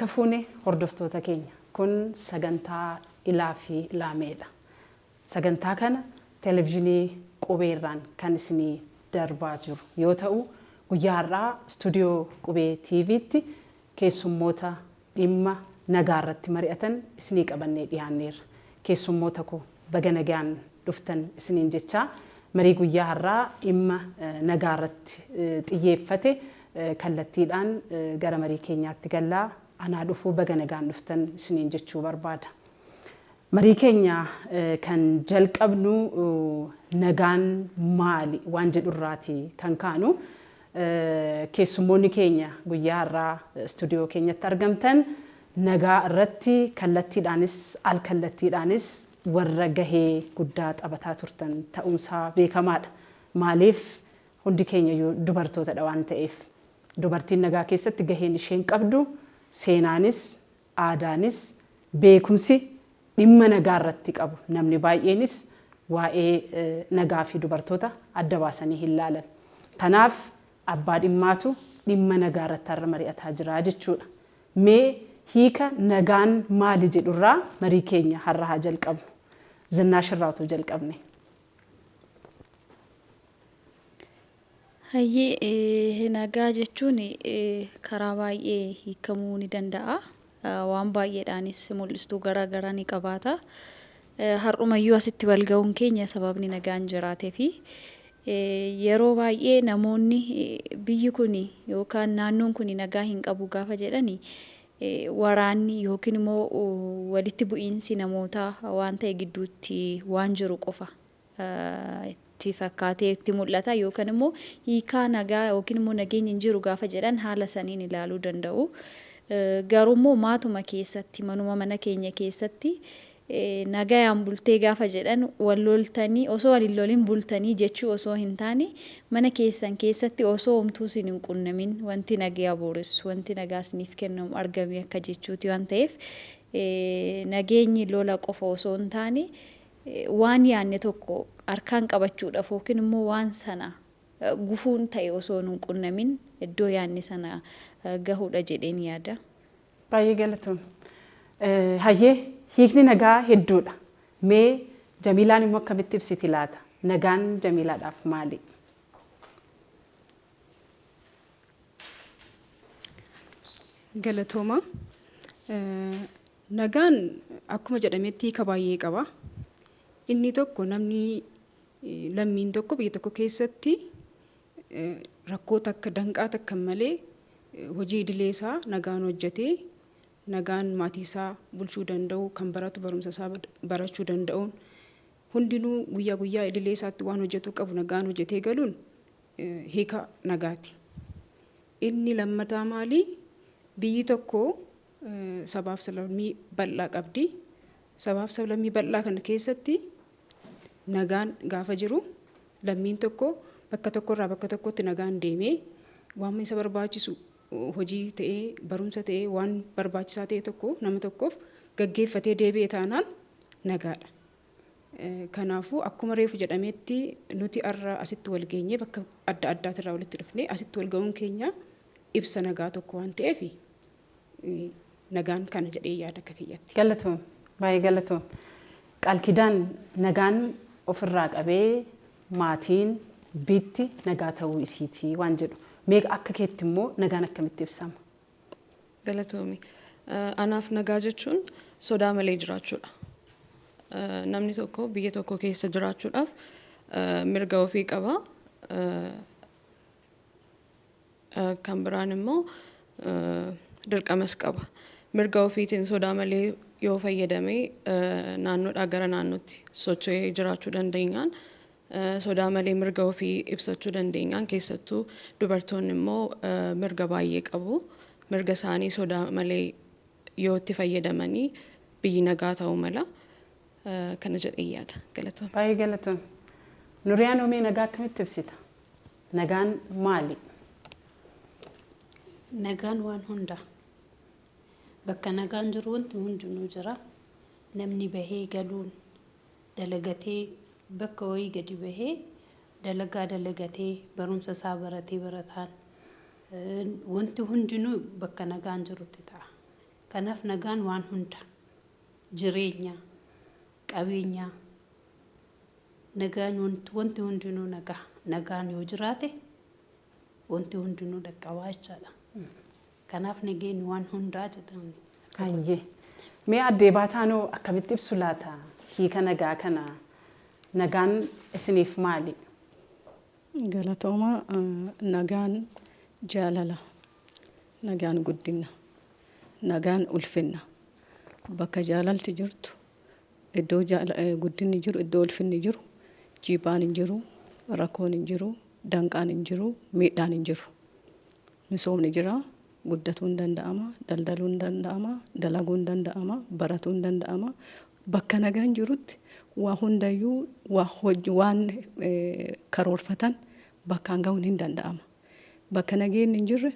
Harka fuune hordoftoota keenya, kun sagantaa Ilaa fi Ilaameedha. Sagantaa kana televezyiinii Qubeerraan kan isinii darbaa jiru yoo ta'u, guyyaa har'aa istuudiyoo Qubee TV'tti keessummoota dhimma nagaa irratti mari'atan isinii qabannee dhiyaanneerra. Keessummoota koo, baga nagaan dhuftan isiniin jechaa, marii guyyaa har'aa dhimma nagaa irratti xiyyeeffate kallattiidhaan gara marii keenyaatti gallaa. Anaa dhufuu, baga nagaan dhuftan isiniin jechuu barbaada. Marii keenya kan jalqabnu nagaan maali waan jedhurraati kan kaanu. Keessummoonni keenya guyyaa har'aa istuudiyoo keenyatti argamtan nagaa irratti kallattiidhaanis al kallattiidhaanis warra gahee guddaa taphataa turtan ta'uunsaa beekamaadha. Maaliif? Hundi keenya iyyuu dubartootadha waan ta'eef. Dubartiin nagaa keessatti gaheen isheen qabdu, seenaanis, aadaanis, beekumsi dhimma nagaa irratti qabu, namni baay'eenis waa'ee nagaa fi dubartoota adda baasanii hin laalan. Kanaaf abbaa dhimmaatu dhimma nagaa irratti har'a mari'ataa jira jechuudha. Mee hiika nagaan maali jedhurraa marii keenya har'a haa jalqabnu. Zinnaash irraa otoo jalqabne. Hayyee, nagaa jechuun karaa baay'ee hiikamuu ni danda'a. Waan baay'eedhaanis mul'istuu garaa garaa ni qabaata. Har'umayyuu asitti wal ga'uun keenya sababni nagaan jiraatee fi yeroo baay'ee namoonni biyyi kun yookaan naannoon kun nagaa hin qabu gaafa jedhani, waraanni yookiin immoo walitti bu'iinsi namootaa waan ta'e gidduutti waan jiru qofa itti fakkaatee itti mul'ata, yookaan immoo hiikaa nagaa yookiin immoo nageenyi hin jiru gaafa jedhan haala saniin ilaaluu danda'u. Garuu immoo maatuma keessatti, manuma mana keenya keessatti nagayaan bultee gaafa jedhan, wal loltanii osoo wal hin lolin bultanii jechuu osoo hin taane, mana keessan keessatti osoo homtuu isin hin qunnamin wanti nagaa booressu, wanti nagaa isiniif kennamu argame akka jechuuti waan ta'eef, nageenyi lola qofa osoo hin taane waan yaanne tokko harkaan qabachuudhaaf yookiin immoo waan sana gufuun ta'e osoo nun qunnamin iddoo yaanne sana gahuudha jedheen yaada. Baay'ee galatoom. Hayyee, hiikni nagaa hedduudha. Mee Jamiilaan immoo akkamitti ibsiti laata? Nagaan Jamiilaadhaaf maali? Galatooma. Nagaan akkuma jedhametti hiika baay'ee qaba. Inni tokko, namni lammiin tokko biyya tokko keessatti rakkoo takka, danqaa takka malee hojii idilee isaa nagaan hojjetee, nagaan maatii isaa bulchuu danda'u, kan baratu barumsa isaa barachuu danda'uun, hundinuu guyyaa guyyaa idilee isaatti waan hojjetuu qabu nagaan hojjetee galuun hiika nagaati. Inni lammataa maali? Biyyi tokko sabaaf sablammii bal'aa qabdi. Sabaaf sablammii bal'aa kana keessatti nagaan gaafa jiru, lammiin tokko bakka tokkorraa bakka tokkotti nagaan deemee waan isa barbaachisu, hojii ta'ee, barumsa ta'ee, waan barbaachisaa ta'e tokko nama tokkoof gaggeeffatee deebi'e taanaan nagaadha. Kanaafuu akkuma reefu jedhametti, nuti har'a asitti wal geenyee, bakka adda addaatirraa walitti dhufnee asitti wal ga'uun keenya ibsa nagaa tokko waan ta'eef, nagaan kana jedhee yaada akka kiyyatti. Galatoom. Baay'ee galatoom. Qaalkidaan, nagaan ofirraa qabee maatiin biitti nagaa ta'uu isiitii waan jedhu. Mee akka keetti immoo nagaan akkamitti ibsama? Galatoomi. Anaaf nagaa jechuun sodaa malee jiraachuudha. Namni tokko biyya tokko keessa jiraachuudhaaf mirga ofii qaba. Kan biraan immoo dirqamas qaba. Mirga ofiitiin sodaa malee yoo fayyadame, naannoodhaa gara naannootti socho'ee jiraachuu dandeenyaan, sodaa malee mirga ofii ibsachuu dandeenyaan, keessattuu dubartoonni immoo mirga baay'ee qabu. Mirga isaanii sodaa malee yoo itti fayyadamanii, biyyi nagaa ta'uu mala. Kana jedhee yaada. Galatoom. Baay'ee galatoom. Nuriyaan Oomee, nagaa akkamitti ibsita? Nagaan maali? Nagaan waan hunda. Bakka nagaan jiru wanti hundinuu jira. Namni bahee galuun, dalagatee bakka wayii gadi bahee dalagaa dalagatee, barumsa isaa baratee barataan, wanti hundinuu bakka nagaan jirutti ta'a. Kanaaf nagaan waan hunda jireenya, qabeenya, nagaan wanti hundinuu nagaa. Nagaan yoo jiraate wanti hundinuu dhaqqabaa jechaadha. Kanaaf nageenyi waan hundaa jedhamni. Hayyee. Mee addee Baataanoo akkamitti ibsu laata hiika nagaa kana? Nagaan isiniif maali? Galatooma. Nagaan jaalala, nagaan guddina, nagaan ulfinna. Bakka jaalalti jirtu, iddoo guddinni jiru, iddoo ulfinni jiru, jiibaan hin jiru, rakkoon hin jiru, danqaan hin jiru, miidhaan hin jiru. Misoomni jira, guddatuu hin danda'ama, daldaluu hin danda'ama, dalaguu hin danda'ama, baratuu hin danda'ama. Bakka nagaan jirutti waa hundayyuu waa waan karoorfatan bakkaan gahuun hin danda'ama. Bakka nageenyi hin jirre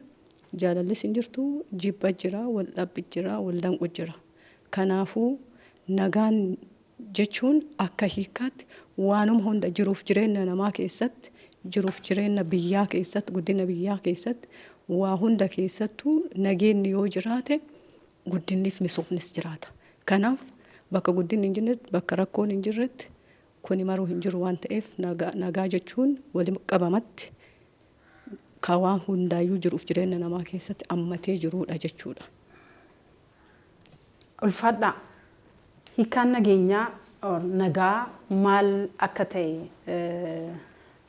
jaalallis hin jirtu, jibba jira, wal dhabbi jira, wal danqu jira. Kanaafuu nagaan jechuun akka hiikkaatti waanuma hunda jiruuf jireenya namaa keessatti, jiruuf jireenya biyyaa keessatti, guddina biyyaa keessatti, waa hunda keessattuu nageenyi yoo jiraate guddinniif misoomnis jiraata. Kanaaf bakka guddinni hin jirretti, bakka rakkoon hin jirretti kuni maruu hin jiru waan ta'eef nagaa jechuun waliin qabamatti ka waan hundaayyuu jiruuf jireenya namaa keessatti ammatee jiruudha jechuudha. Ulfaadhaa. Hiikkaan nageenyaa nagaa maal akka ta'e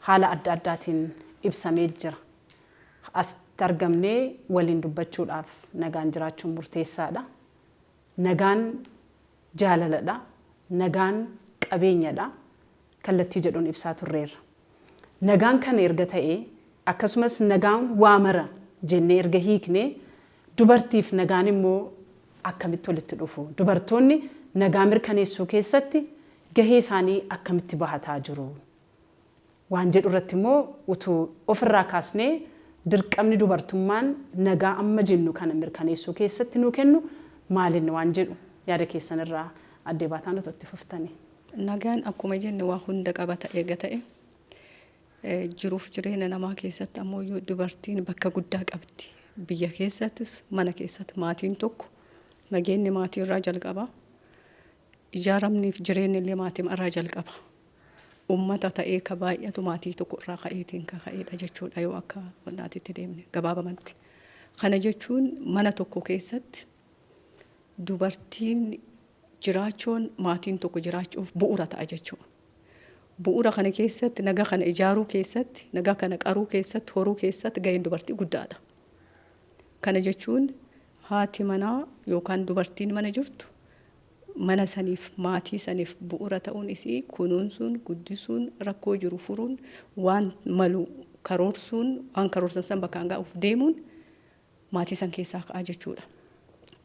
haala adda addaatiin ibsamee jira. Asitti argamnee waliin dubbachuudhaaf nagaan jiraachuun murteessaadha. Nagaan jaalaladha. Nagaan qabeenyadha. Kallattii jedhuun ibsaa turreerra. Nagaan kana erga ta'ee akkasumas nagaan waa mara jennee erga hiiknee dubartiif nagaan immoo akkamitti walitti dhufu? Dubartoonni nagaa mirkaneessuu keessatti gahee isaanii akkamitti bahataa jiru? Waan jedhu irratti immoo utuu ofirraa kaasnee dirqamni dubartummaan nagaa amma jennu kana mirkaneessuu keessatti nuu kennu maalinni waan jedhu yaada keessan irraa addee Baataan otoo itti fuftanii. Nagaan akkuma jenne waa hunda qabata eega ta'e jiruuf jireenya namaa keessatti ammoo dubartiin bakka guddaa qabdi. Biyya keessattis mana keessatti maatiin tokko nageenyi maatii irraa jalqaba. Ijaaramniif jireenyi illee maatii irraa jalqaba. Uummata ta'ee ka baay'atu maatii tokko irraa ka'eetiin ka ka'eedha jechuudha yoo akka wannaatitti deemne gabaabamatti. Kana jechuun mana tokko keessatti dubartiin jiraachuun maatiin tokko jiraachuuf bu'uura ta'a jechuudha. Bu'uura kana keessatti nagaa kana ijaaruu keessatti, nagaa kana qaruu keessatti, horuu keessatti gaheen dubartii guddaadha. Kana jechuun haati manaa yookaan dubartiin mana jirtu mana saniif maatii saniif bu'uura ta'uun isii kunuunsuun, guddisuun, rakkoo jiru furuun, waan malu karoorsuun, waan karoorsan san bakkaan ga'uuf deemuun maatii san keessaa ka'a jechuudha.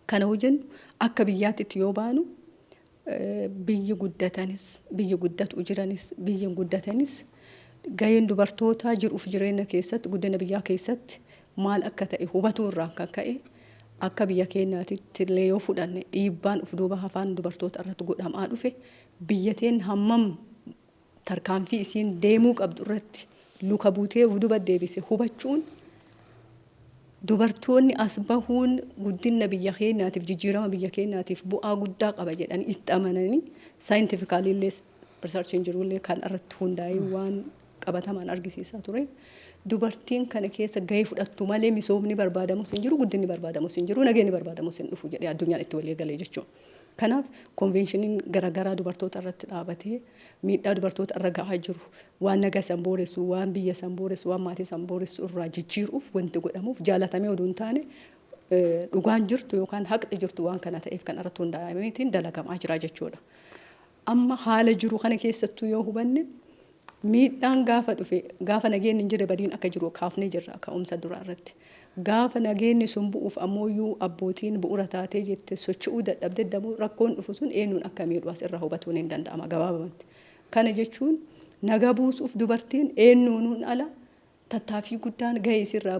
Kana hoo jennu akka biyyaatti yoo baanu biyyi guddatanis, biyyi guddatu jiranis, biyyi hin guddatanis gaheen dubartootaa jiruuf jireenya keessatti, guddina biyyaa keessatti maal akka ta'e hubatuu irraa kan ka'e akka biyya keenyaatitti illee yoo fudhanne dhiibbaan uf duuba hafaan dubartoota irratti godhamaa dhufe biyyateen hammam tarkaanfii isiin deemuu qabdu irratti luka buutee uf duuba deebise hubachuun dubartoonni as bahuun guddina biyya keenyaatiif, jijjiirama biyya keenyaatiif bu'aa guddaa qaba jedhanii itti amananii scientifically illee researchiin jirullee kan irratti hundaa'ee waan qabatamaan argisiisaa ture. Dubartiin kana keessa gahee fudhattu malee misoomni barbaadamus hin jiru, guddinni barbaadamus hin jiru, nageenyi barbaadamus hin dhufu jedhee addunyaan itti walii galee jechuudha. Kanaaf conventioniin garaagaraa dubartoota irratti dhaabatee miidhaa dubartoota irra gahaa jiru, waan nagaa san booressu, waan biyya san booressu, waan maatii san booressu irraa jijjiiruuf wanti godhamuuf jaalatamee oduu hin taane dhugaan jirtu yookaan haqni jirtu waan kana ta'eef kan irratti hundaa'ameetiin dalagamaa jira jechuudha. Amma haala jiru kana keessattuu yoo hubanne miidhaan gaafa dhufe, gaafa nageenyi hin jirre badiin akka jiru kaafnee jirra ka'umsa duraa irratti. Gaafa nageenyi sun bu'uuf ammoo abbootiin bu'uura taatee jette socho'uu dadhabde dammoo rakkoon dhufu sun eenyuun akka miidhu as irraa hubatuun hin danda'ama gabaabamatti. Kana jechuun nagaa buusuuf dubartiin eenyuun ala tattaaffii guddaan gahee isirraa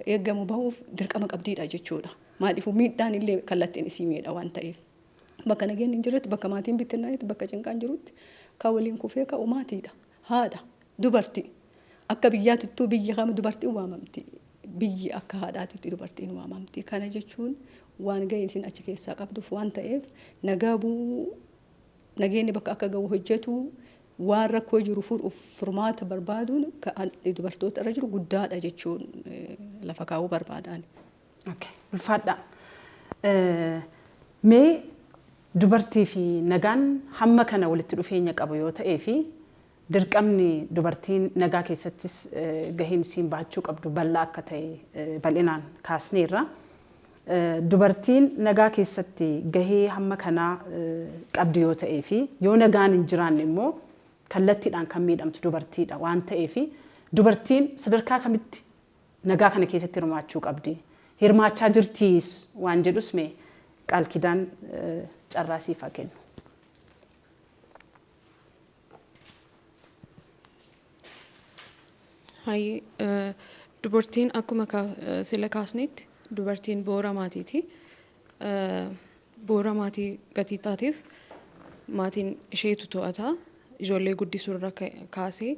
eegamu bahuuf dirqama qabdiidha jechuudha. Maaliifuu miidhaan illee kallattiin isii miidha waan ta'eef. Bakka nageenyi hin jirretti, bakka maatiin bittinnaa'etti, bakka cinqaan jirutti kan waliin kufee ka'u maatiidha. Haadha, dubartii. Akka biyyaatittuu biyya kam dubartiin waamamti. Biyyi akka haadhaatitti dubartiin waamamti. Kana jechuun waan gaheen isin achi keessaa qabduuf waan ta'eef, nagaa bu'uu, nageenyi bakka akka gahu hojjetu, waan rakkoo jiru furuuf furmaata barbaaduun kan dubartoota irra jiru guddaadha jechuun lafa kaa'uu barbaadan. Ulfaadha. Mee dubartii fi nagaan hamma kana walitti dhufeenya qabu yoo ta'ee fi dirqamni dubartiin nagaa keessattis gaheen isiin bahachuu qabdu bal'aa akka ta'e bal'inaan kaasneerra. Dubartiin nagaa keessatti gahee hamma kanaa qabdu yoo ta'ee fi yoo nagaan hin jiraanne immoo kallattiidhaan kan miidhamtu dubartiidha waan ta'eef, dubartiin sadarkaa kamitti nagaa kana keessatti hirmaachuu qabdi? Hirmaachaa jirtiis waan jedhus mee Qaalkidaan carraa siif haa kennu. Hayyee, dubartiin akkuma sila kaasnetti dubartiin bu'uura maatiiti. Bu'uura maatii gatii taateef maatiin isheetu to'ata. Ijoollee guddisuu irra kaasee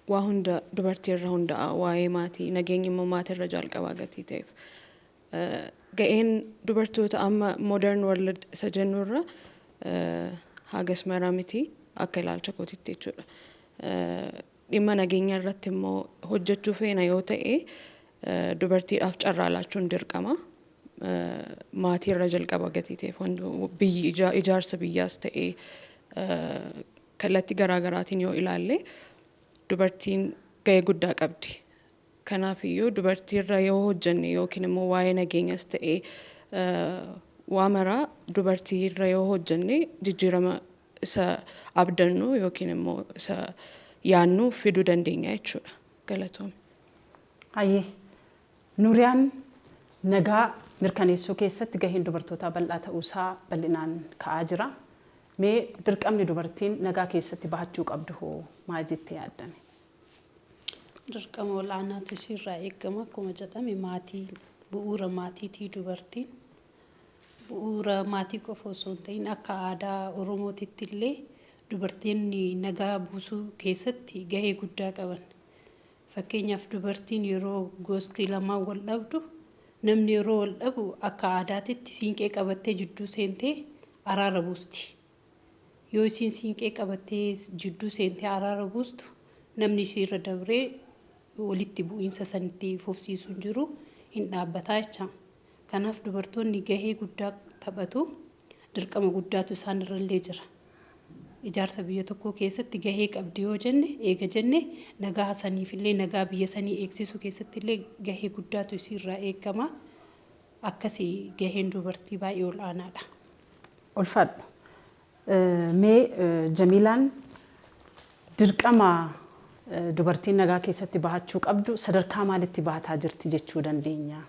waa hunda dubartii irra hundaa'a, waa'ee maatii, nageenyi immoo maatii irra jalqabaa gatii ta'eef. Ga'een dubartoota amma modern world isa jennu irra hagas mara miti akka ilaalcha kootitti jechuudha. Dhimma nageenya irratti immoo hojjechuu feena yoo ta'e, dubartiidhaaf carraa laachuun dirqama. Maatii irra jalqaba gatii ta'eef, biyyi ijaarsa biyyaas ta'ee kallattii garaagaraatiin yoo ilaalle, dubartiin ga'ee guddaa qabdi. Kanaafiyyuu dubartii irra yoo hojjenne yookiin immoo waa'ee nageenyas ta'ee waa maraa dubartii irra yoo hojjenne, jijjiirama isa abdannu yookiin immoo isa yaannu fiduu dandeenya jechuudha. Galatoomii. Hayyee, Nuuriyaan, nagaa mirkaneessuu keessatti gaheen dubartootaa bal'aa ta'uusaa bal'inaan ka'aa jira. Mee dirqamni dubartiin nagaa keessatti bahachuu qabdu hoo maal jettee yaaddame? Dirqama ol'aanaatu isiirraa eegama. Akkuma jedhame, maatii bu'uura maatiitii. Dubartiin bu'uura maatii qofa osoo hin ta'in, akka aadaa Oromootitti illee dubartiin nagaa buusuu keessatti gahee guddaa qaban. Fakkeenyaaf, dubartiin yeroo gosti lamaan wal dhabdu, namni yeroo wal dhabu akka aadaatitti siinqee qabattee jidduu seentee araara buusti. Yoo isiin siinqee qabattee jidduu seentee araara buustu, namni isiirra dabree walitti bu'iinsa sanitti fufsiisu hin jiru, hin dhaabbataa jecha. Kanaaf dubartoonni gahee guddaa taphatu, dirqama guddaatu isaan irrallee jira. Ijaarsa biyya tokkoo keessatti gahee qabdi yoo jenne, eega jenne, nagaa saniifillee, nagaa biyya sanii eegsisuu keessatti illee gahee guddaatu isiirraa eegama. Akkasii gaheen dubartii baay'ee ol aanaadha. Ulfaadhu. Mee Jamiilaan, dirqama dubartiin nagaa keessatti bahachuu qabdu sadarkaa maalitti bahataa jirti jechuu dandeenya?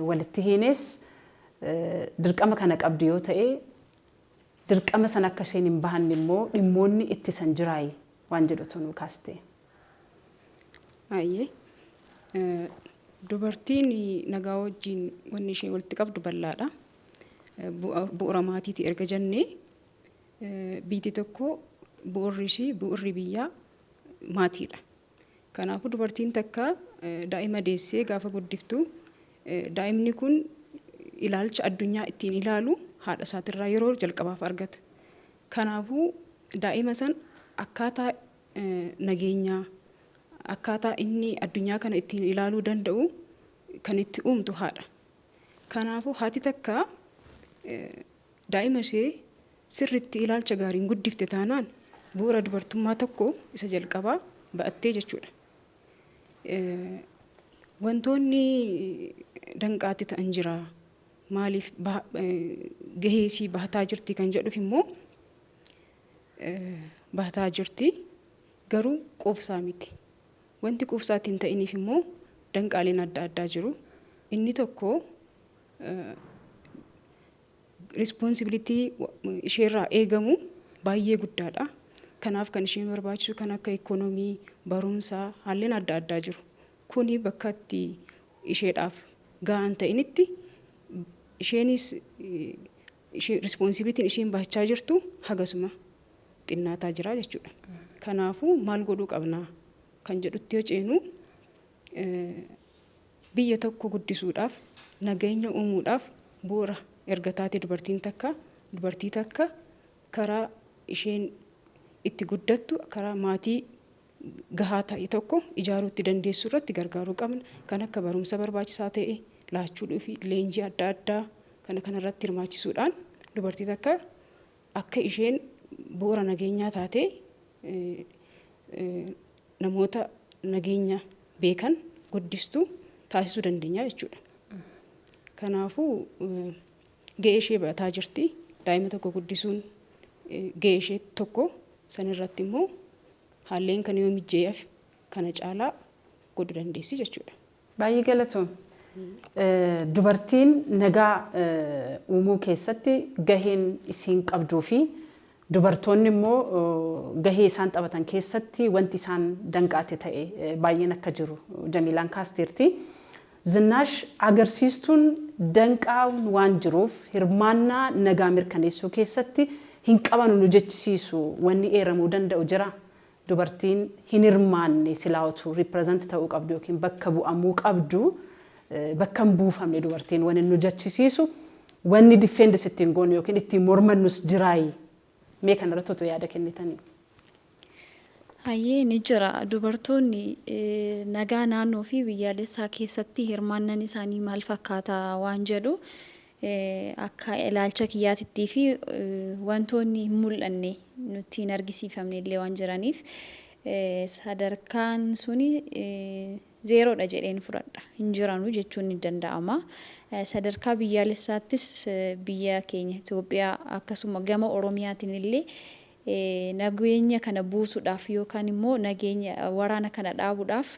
Walitti hiines dirqama kana qabdu yoo ta'e, dirqama sana akka isheen hin bahanne immoo dhimmoonni ittisan jiraayi waan jedhutu nu kaaste. Baay'ee. Dubartiin nagaa wajjin wanni isheen walitti qabdu bal'aadha. Bu'uura maatiiti erga jennee, biyyi tokko bu'uurri ishii, bu'uurri biyyaa maatiidha. Kanaafuu dubartiin takka daa'ima deessee gaafa guddiftu, daa'imni kun ilaalcha addunyaa ittiin ilaalu haadha isaatirraa yeroo jalqabaaf argata. Kanaafuu daa'ima san akkaataa nageenyaa, akkaataa inni addunyaa kana ittiin ilaaluu danda'u kan itti uumtu haadha. Kanaafuu haati takka daa'ima ishee sirriitti ilaalcha gaariin guddifte taanaan, bu'uura dubartummaa tokko isa jalqabaa ba'attee jechuudha. Wantoonni danqaatti ta'an jira. Maaliif gahee ishii bahataa jirti kan jedhuuf immoo, bahataa jirti, garuu quubsaa miti. Wanti quubsaatti hin ta'iniif immoo danqaaleen adda addaa jiru. Inni tokko responsibility isheerraa eegamu baay'ee guddaadha. Kanaaf kan isheen barbaachisu kan akka ikoonoomii, barumsaa, haalleen adda addaa jiru. Kuni bakka itti isheedhaaf ga'an ta'initti, isheenis responsibilityn isheen baachaa jirtu hagasuma xinnaataa jira jechuudha. Kanaafuu maal godhuu qabnaa kan jedhutti yoo ceenu, Biyya tokko guddisuudhaaf, nageenya uumuudhaaf bu'uura erga taate dubartiin takka, dubartii takka karaa isheen itti guddattu, karaa maatii gahaa ta'e tokko ijaaruu itti dandeessu irratti gargaaruu qabna. Kan akka barumsa barbaachisaa ta'e laachuu fi leenjii adda addaa kana kanarratti hirmaachisuudhaan dubartii takka akka isheen bu'uura nageenyaa taatee namoota nageenya beekan guddistuu taasisuu dandeenya jechuudha. Kanaafuu ga'ee ishee ba'ataa jirti. Daa'ima tokko guddisuun ga'ee ishee tokko, sanirratti immoo haalleen kana yoo mijeef kana caalaa godhuu dandeessi jechuudha. Baay'ee galatoom. Dubartiin nagaa uumuu keessatti gaheen isiin qabduu fi dubartoonni immoo gahee isaan taphatan keessatti wanti isaan danqaate ta'e baay'een akka jiru Jamiilaan kaasteerti. Zinnaash, agarsiistuun danqaa waan jiruuf hirmaannaa nagaa mirkaneessuu keessatti hin qabanu nu jechisiisu wanni eeramuu danda'u jira. Dubartiin hin hirmaanne, silaa utuu represent ta'uu qabdu yookiin bakka bu'amuu qabdu bakka hin buufamne, dubartiin wanni nu jechisiisu, wanni defend ittiin goonu yookiin ittiin mormannus jiraayi. Mee kanarratti otoo yaada kennitanii. Hayyee, ni jira. Dubartoonni nagaa naannoo fi biyyaalessaa keessatti hirmaannaan isaanii maal fakkaata waan jedhu, akka ilaalcha kiyyaatittii fi wantoonni hin mul'anne, nutti hin argisiifamne illee waan jiraniif, sadarkaan suni zeeroodha jedheen fudhadha. Hin jiranu jechuun ni danda'ama. Sadarkaa biyyaalessaattis biyya keenya Itoophiyaa akkasuma gama Oromiyaatiin illee nageenya kana buusuudhaaf yookaan immoo nageenya waraana kana dhaabuudhaaf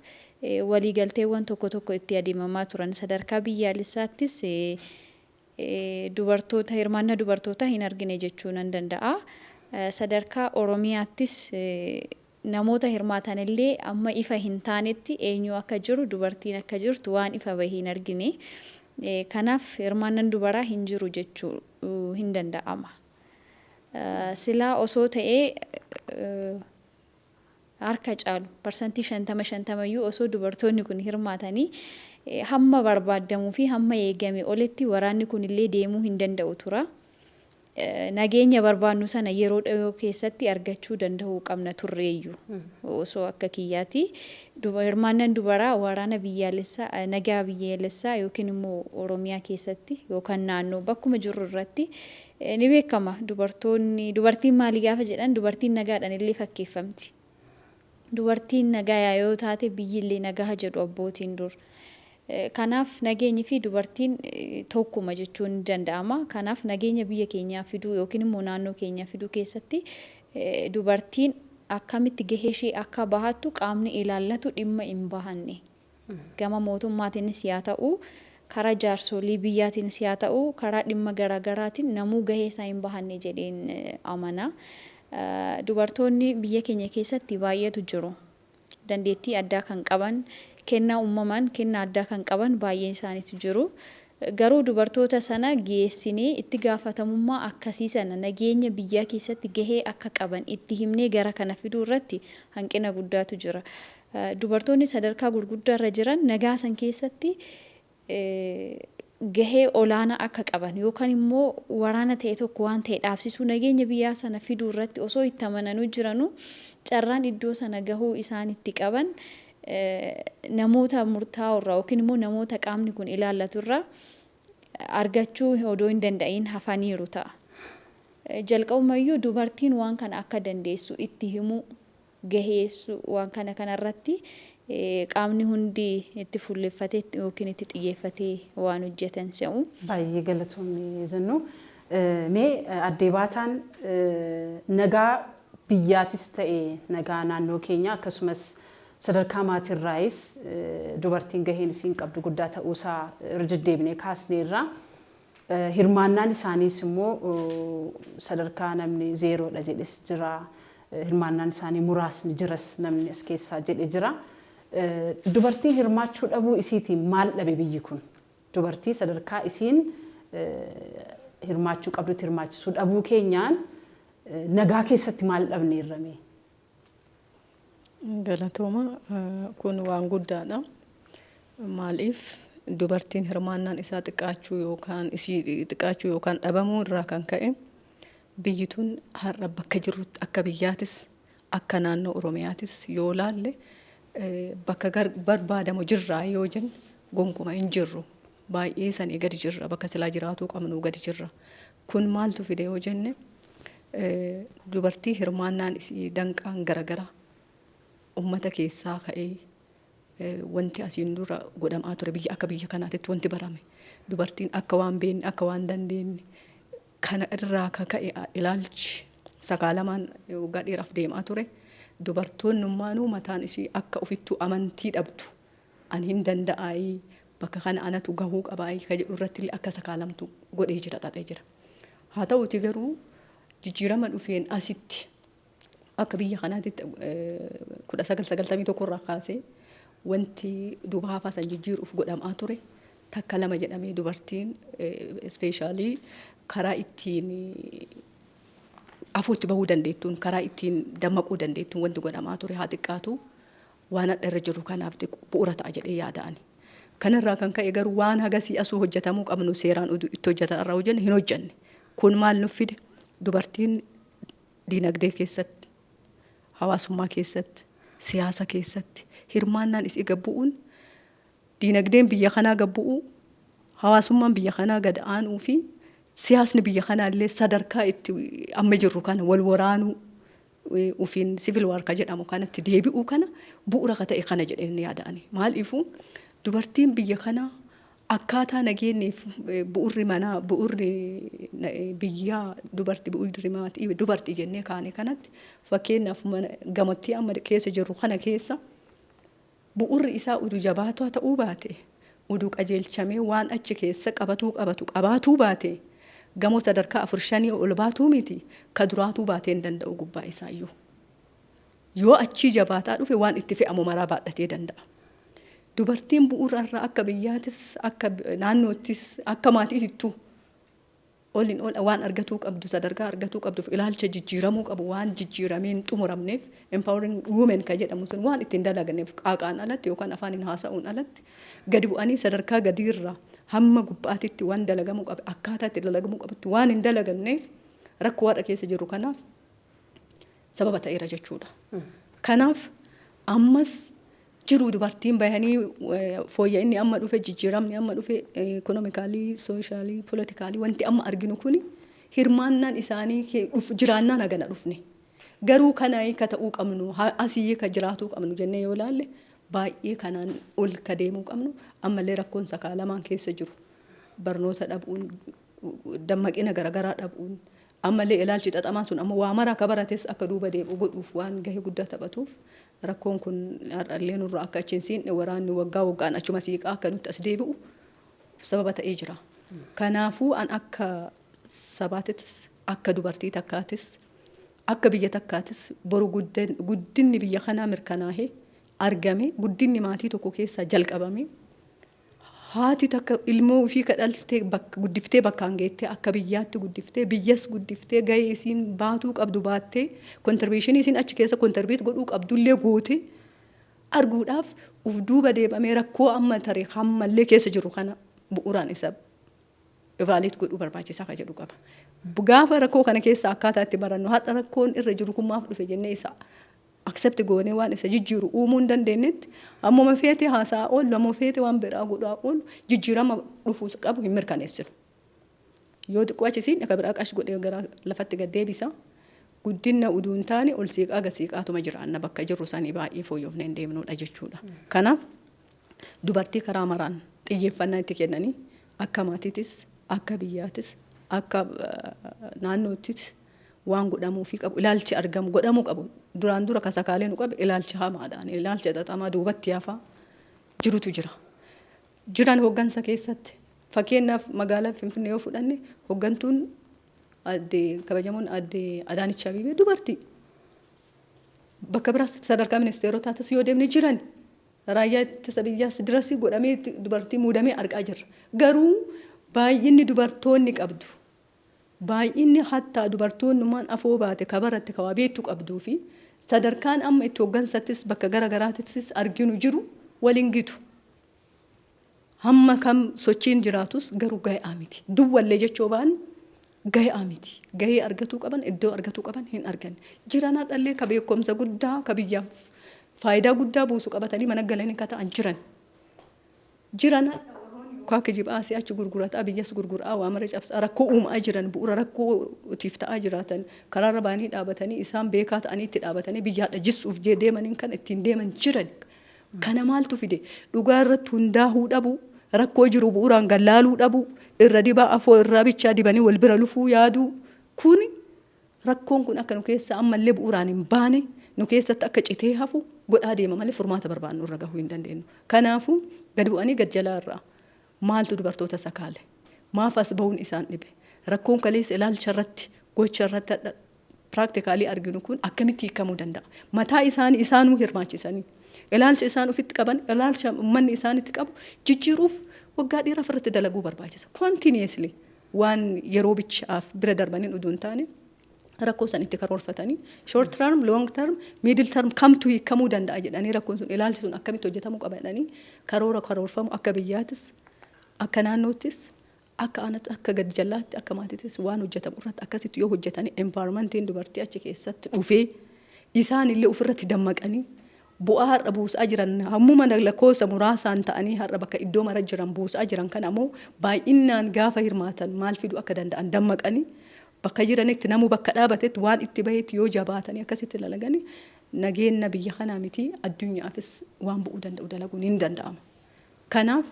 waliigalteewwan tokko tokko itti adeemamaa turan. Sadarkaa biyyaalessaattis dubartoota, hirmaannaa dubartootaa hin argine jechuu nan danda'a. Sadarkaa Oromiyaattis namoota hirmaatan illee amma ifa hin taanetti eenyu akka jiru, dubartiin akka jirtu waan ifa bahee hin argine. Kanaaf hirmaannaan dubaraa hin jiru jechuu hin danda'ama. Silaa osoo ta'ee harka caalu 50% 50yyuu osoo dubartoonni kun hirmaatanii, hamma barbaadamuu fi hamma eegame olitti waraanni kun illee deemuu hin danda'u tura. Nageenya barbaannu sana yeroo dhiyoo keessatti argachuu danda'uu qabna turreeyyu osoo akka kiyyaati. Hirmaannaan dubaraa waraana biyyaalessaa, nagaa biyyaalessaa yookiin immoo Oromiyaa keessatti yookaan naannoo bakkuma jirru irratti ni beekama. Dubartoonni, dubartiin maali gaafa jedhan, dubartiin nagaadhaan illee fakkeeffamti. Dubartiin nagaa yoo taate biyyi illee nagaa jedhu abbootiin dur. Kanaaf nageenyi fi dubartiin tokkuma jechuun ni danda'ama. Kanaaf nageenya biyya keenyaa fiduu yookiin immoo naannoo keenyaa fiduu keessatti dubartiin akkamitti gahee ishee akka bahattu qaamni ilaallatu dhimma hin bahanne. Gama mootummaatiinis yaa ta'u, karaa jaarsolii biyyaatiinis yaa ta'u, karaa dhimma garaagaraatiin namuu gahee isaa hin bahanne jedheen amana. Dubartoonni biyya keenya keessatti baay'eetu jiru. Dandeettii addaa kan qaban, kennaa uumamaan kennaa addaa kan qaban baay'een isaaniitu jiru. Garuu dubartoota sana geessinee itti gaafatamummaa akkasii sana nageenya biyyaa keessatti gahee akka qaban itti himnee gara kana fiduu irratti hanqina guddaatu jira. Dubartoonni sadarkaa gurguddaa irra jiran nagaa san keessatti gahee olaanaa akka qaban yookaan immoo waraana ta'e tokko waan ta'e dhaabsisuu, nageenya biyyaa sana fiduu irratti osoo itti amananuu jiranuu, carraan iddoo sana gahuu isaan itti qaban namoota murtaa'oo irraa yookiin immoo namoota qaamni kun ilaallatu irraa argachuu odoo hin danda'in hafaniiru ta'a. Jalqabumayyuu dubartiin waan kana akka dandeessu itti himuu, gaheessu, waan kana kanarratti qaamni hundi itti fuulleffatee yookiin itti xiyyeeffatee waan hojjetan se'u. Baay'ee galatoomii Zinnu. Mee addee Baataan, nagaa biyyaatis ta'e nagaa naannoo keenya akkasumas sadarkaa maatiirraayis dubartiin gaheen isiin qabdu guddaa ta'uusaa irra deddeebinee kaasneerra. Hirmaannaan isaaniis immoo sadarkaa namni zeeroodha jedhes jira. Hirmaannaan isaanii muraasni jiras namni as keessaa jedhe jira. Dubartiin hirmaachuu dhabuu isiitiin maal dhabe biyyi kun? Dubartii sadarkaa isiin hirmaachuu qabdutti hirmaachisuu dhabuu keenyaan nagaa keessatti maal dhabne irrame? Galatooma, kun waan guddaadha. Maaliif dubartiin hirmaannaan isaa xiqqaachuu yookaan isii xiqqaachuu yookaan dhabamuu irraa kan ka'e biyyi tun har'a bakka jirrutti akka biyyaatis akka naannoo Oromiyaatis yoo laalle bakka barbaadamu jirraa yoo jenne gonkumaa hin jirru. Baay'ee sanii gadi jirra, bakka silaa jiraatuu qabnu gadi jirra. Kun maaltu fide yoo jenne, dubartii hirmaannaan isii danqaan garagara ummata keessaa ka'ee wanti asiin dura godhamaa ture, biyya akka biyya kanaatitti wanti barame, dubartiin akka waan beekne, akka waan dandeenye kana irraa ka ka'e ilaalchi sakaalamaan waggaa dheeraaf deemaa ture, dubartoonnummaanuu mataan ishii akka ofittuu amantii dhabdu, ani hin danda'aayii, bakka kana anatu gahuu qabaayii ka jedhu irratti illee akka sakaalamtu godhee jira, xaxee jira. Haa ta'uti garuu jijjiirama dhufeen asitti akka biyya kanaatitti 1991 irraa kaasee wanti duuba hafaa san jijjiiruuf godhamaa ture takka lama jedhamee dubartiin especially karaa ittiin afuutti bahuu dandeettuun, karaa ittiin dammaquu dandeettuun wanti godhamaa ture haa xiqqaatu waan hadha irra jiru kanaaf bu'uura ta'a jedhee yaada'ani. Kanarraa kan ka'e garuu waan hagasii asuu hojjetamuu qabnu seeraan itti hojjetaa irraa hojjenne hin hojjenne. Kun maal nuuf fide? Dubartiin diinagdee keessatti, hawaasummaa keessatti, siyaasa keessatti hirmaannaan isii gabbu'uun, diinagdeen biyya kanaa gabbu'uu, hawaasummaan biyya kanaa gad aanuu fi siyaasni biyya kanaa illee sadarkaa itti amma jirru kana wal waraanuu ufiin civil war ka jedhamu kanatti deebi'uu kana bu'uura ka ta'e kana jedheen yaada'ani. Maaliifuu dubartiin biyya kanaa akkaataa nageenyeef bu'urri manaa, bu'urri biyyaa dubartii, bu'urri maatii dubartii jennee kaane kanatti, fakkeenyaaf mana gamottii amma keessa jirru kana keessa bu'urri isaa uduu jabaataa ta'uu baate, uduu qajeelchamee waan achi keessa qabatuu qabatu qabaatuu baate, gamoo sadarkaa afur shanii ol baatuu miti, ka duraatuu baatee hin danda'u gubbaa isaayyuu. Yoo achii jabaataa dhufe waan itti fe'amu maraa baadhatee danda'a. Dubartiin bu'uura irraa akka biyyaatis, akka naannoottis, akka maatiitittuu oliin ol waan argatuu qabdu, sadarkaa argatuu qabduuf ilaalcha jijjiiramuu qabu waan jijjiiramee hin xumuramneef, empowering women ka jedhamu sun waan ittiin dalagneef, qaaqaan alatti yookaan afaaniin haasa'uun alatti gadi bu'anii sadarkaa gadiirraa hamma gubbaatitti waan dalagamuu qabu akkaataa itti dalagamuu qabutti waan hin dalagamneef rakkoo warra keessa jiru kanaaf sababa ta'eera jechuudha. Kanaaf ammas jiru dubartiin bahanii fooyya'inni amma dhufe, jijjiiramni amma dhufe, economically, socially, politically wanti amma arginu kuni hirmaannaan isaanii jiraannaan hagana dhufne. Garuu kana ka ta'uu qabnu, asii ka jiraatuu qabnu jennee yoo ilaalle, baay'ee kanaan ol ka deemuu qabnu ammallee rakkoon sakaalamaan keessa jiru. Barnoota dhabuun, dammaqina garaagaraa dhabuun, ammallee ilaalchi xaxamaan sun amma waa maraa ka barates akka duuba deebi'u godhuuf waan gahee guddaa taphatuuf, rakkoon kun har'allee nurraa akka achi hin siinne, waraanni waggaa waggaan achuma siiqaa akka nutti as deebi'u sababa ta'ee jira. Kanaafuu an akka sabaatittis, akka dubartii takkaatis, akka biyya takkaatis boru guddinni biyya kanaa mirkanaahee argame, guddinni maatii tokko keessaa jalqabame, haati takka ilmoo ofii kadhaltee guddiftee bakkaan geettee, akka biyyaatti guddiftee, biyyas guddiftee, gahee isiin baatuu qabdu baattee, contribution isiin achi keessa contribute godhuu qabdullee goote arguudhaaf uf duuba deebamee rakkoo amma tarii hammallee keessa jiru kana bu'uuraan isa evaluate godhuu barbaachisaa ka jedhu qaba. Gaafa rakkoo kana keessa akkaataa itti barannu, har'a rakkoon irra jiru kun maaf dhufe jennee isa accept goonee waan isa jijjiiru uumuu hin dandeenyetti, ammuma feete haasaa oolu, ammuma feete waan biraa godhaa oolu, jijjiirama dhufuus qabu hin mirkaneessinu. Yoo xiqqoo achi siin akka biraa qash godhee gara lafatti gad deebisa. Guddina uduu hin taane ol siiqaa gad siiqaatuma jiraanna, bakka jirru sanii baay'ee fooyyofnee hin deemnudha jechuudha. Kanaaf dubartii karaa maraan xiyyeeffannaa itti kennanii akka maatiitis, akka biyyaatis, akka naannoottis waan godhamuufii qabu, ilaalchi argamu godhamuu qabu. Duraan dura kasakaalee nu qabe ilaalcha hamaadhaan, ilaalcha xaxamaa duubatti hafaa jirutu jira. Jiran hoggansa keessatti, fakkeenyaaf magaalaa Finfinnee yoo fudhanne, hoggantuun aadde kabajamoon aadde Adaanech Abeebee dubartii. Bakka biraas sadarkaa ministeerotaatis yoo deemne jiran, raayyaa ittisa biyyaas dirasii godhamee dubartii muudamee argaa jirra. Garuu baay'inni dubartoonni qabdu, baay'inni hattaa dubartoonnummaan afoo baate ka baratte ka waa beektu qabduu fi sadarkaan amma itti hoggansattis bakka gara garaattis arginu jiru waliin gitu. Hamma kam sochiin jiraatus garuu gahaa miti. Duwwallee jechuu baan gahaa miti. Gahee argatuu qaban, iddoo argatuu qaban hin arganne. Jiran har'allee ka beekumsa guddaa, ka biyyaaf faayidaa guddaa buusu qabatanii mana galanii ka ta'an jiran. Jiran yookaan kijibaa asii achi gurgurataa, biyyas gurguraa, waa mara cabsaa rakkoo uumaa jiran, bu'uura rakkootiif ta'aa jiraatan, karaarra baanii dhaabatanii, isaan beekaa ta'anii itti dhaabatanii biyya hadha jissuuf deemaniin kan ittiin deeman jiran. Kana maaltu fide? Dhugaa irratti hundaa'uu dhabu, rakkoo jiru bu'uuraan gallaaluu dhabu, irra dibaa afoo irraa bichaa dibanii wal bira lufuu yaaduu. Kuni rakkoon kun akka nu keessa ammallee bu'uuraan hin baane, nu keessatti akka citee hafu godhaa deema malee furmaata barbaannu irra gahuu hin dandeenyu. Kanaafuu gad bu'anii gad jalaa irraa maaltu dubartoota sakaale? Maaf as bahuun isaan dhibe? Rakkoon kaleessa ilaalcha irratti, gocha irratti practically arginu kun akkamitti hiikamuu danda'a? Mataa isaanii isaanuu hirmaachisanii, ilaalcha isaan ofitti qaban, ilaalcha uummanni isaanitti qabu jijjiiruuf waggaa dheeraaf irratti dalaguu barbaachisa. Continuously, waan yeroo bichaaf bira darbaniin utuu hin taane, rakkoo san itti karoorfatanii, short term, long term, middle term, kamtu hiikamuu danda'a jedhanii, rakkoon sun, ilaalchi sun akkamitti hojjetamuu qaba jedhanii karoora karoorfamu, akka biyyaatis, akka naannoottis, akka aanatti, akka gad jallaatti, akka maatiittis waan hojjetamu irratti akkasitti yoo hojjetanii, empowermentiin dubartii achi keessatti dhufee, isaan illee ofirratti dammaqanii, bu'aa har'a buusaa jiran, hammuma lakkoofsa muraasaan ta'anii har'a bakka iddoo mara jiran buusaa jiran kana ammoo baay'inaan gaafa hirmaatan maal fiduu akka danda'an dammaqanii, bakka jiranitti, namuu bakka dhaabatetti, waan itti bahetti yoo jabaatanii akkasitti dalaganii, nageenya biyya kanaa miti addunyaafis waan bu'uu danda'u dalaguun hin danda'ama. Kanaaf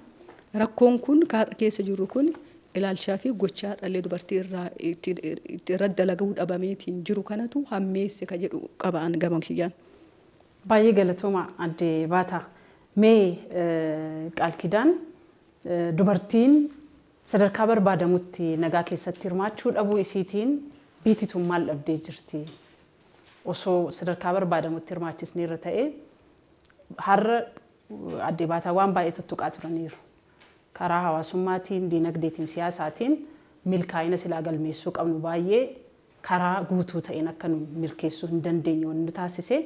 rakkoon kun har'a keessa jirru kun ilaalchaa fi gochaa dhallee dubartii irraa itti irratti dalaguu dhabameetiin jiru kanatu hammeesse ka jedhu qabaan gama kiyyaan. Baay'ee galatooma, Aadde Baataa. Mee Qaalkidaan, dubartiin sadarkaa barbaadamutti nagaa keessatti hirmaachuu dhabuu isiitiin biitituun maal dhabdee jirti? Osoo sadarkaa barbaadamutti hirmaachisni irra ta'ee, har'a Aadde Baataa waan baay'ee tuttuqaa turaniiru. Karaa hawaasummaatiin, diinagdeetiin, siyaasaatiin milkaa'ina silaa galmeessuu qabnu baay'ee karaa guutuu ta'een akka nu milkeessuu hin dandeenye wanni nu taasise